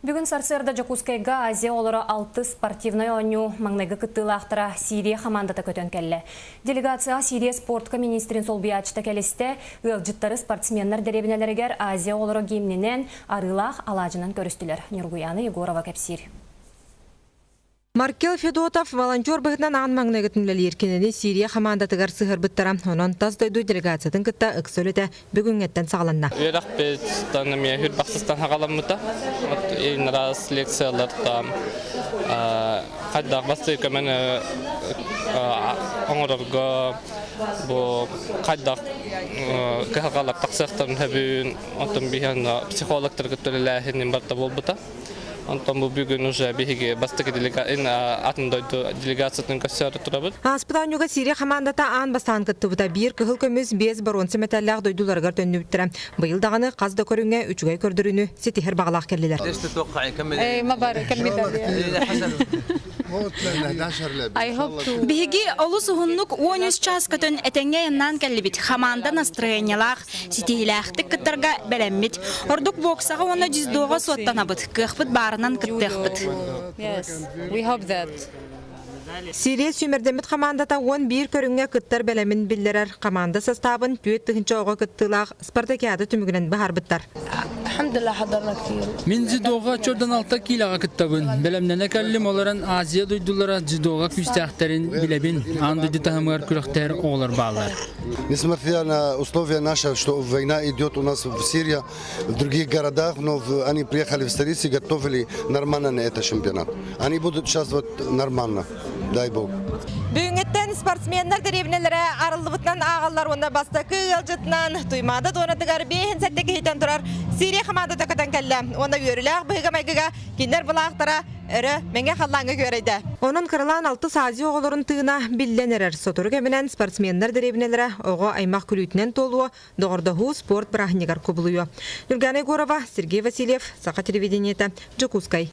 Бүгүн сарсыарда Дьокуускайга Азия оҕолоро алтыс спортивнай оонньуу маҥнайгы кыттыылаахтара Сирия хамаандата көтөн кэллэ. Делегацияҕа Сирия спортка министрин солбуйааччыта кэлистэ, ыалдьыттары спортсменнар дэриэбинэлэригэр Азия оҕолоро гимнинэн, арыылаах алаадьынан көрүстүлэр. Ньургуйаана Егорова кэпсиир. Маркел Федотов волонтер быһыытынан аан маҥнайгытын үлэлиир. Кинини Сирия хамаандатыгар сыһыарбыттара. Онон тас дойду делегациятын кытта ыкса үлэтэ бүгүҥҥэттэн саҕаланна. Үөрэхпит эмиэ хүрбахсыстан хаҕаламмыта. Раз лекциялар там хайдах бастыы көмөнү оҥорорго бу хайдах кыһалҕалар тахсыахтарын сөбүн, оттон биһиэн психологтарга үлэлээһин барыта буолбута. Онтон бу бүгүн уже биһиги бастакы атын дойду делегациятын көрсөөрү турабыт. Ааспыт оонньууга Сирия хамаандата аан бастаан кыттыбыта. Биир кыһыл көмүс, биэс боруонса мэтээллээх дойдуларыгар төннүбүттэрэ. Быйыл даҕаны хас да көрүҥҥэ үчүгэй көрдөрүүнү ситиһэр баҕалаах кэллилэр. Биһиги олус уһуннук 13 чаас көтөн этэҥҥэ айаннаан кэллибит. Хамаанда настроениелаах, ситиһиилээхтик кыттарга бэлэммит. Ордук боксаҕа уонна дзюдоҕа суоттанабыт, кыахпыт баарынан кыттыахпыт. Сирия сүүмэрдэммит хамаандата 11 көрүҥҥэ кыттар бэлэмин биллэрэр хамаанда састаабын 4 тыһыынча оҕо кыттыылаах спартакиада түмүгүнэн быһаарбыттар. Мин дзюдоҕа чордан алта киилэҕэ кыттабын. Бэлэмнэнэ кэллим олорон Азия дойдулара дзюдоҕа күүстээхтэрин билэбин. Аан дойду таһымыгар күрэхтэһэр оҕолор бааллар. Несмотря на условия наши, что война идет у нас в Сирии, в других городах, но они приехали в столицу и готовили нормально на этот чемпионат. Они будут участвовать нормально, дай бог. Бүгүҥҥүттэн спортсменнар дэриэбинэлэрэ арыллыбытынан ааҕаллар уонна бастакы ыалдьытынан Туймаада туонатыгар 57 киһитэн турар Сирия хамаандата көтөн кэллэ. Уонна үөрүүлээх быһыыга-майгыга кинилэр былаахтара өрө мэҥэ халлааҥҥа күөрэйдэ. Онон кыралаан алтыс Азия оҕолорун тыына биллэн эрэр. Сотору кэминэн спортсменнар дэриэбинэлэрэ оҕо аймах күлүүтүнэн туолуо, доҕордоһуу спорт бырааһынньыгар кубулуйуо. Нюргана Егорова, Сергей Васильев, Саха телевидениета, Дьокуускай.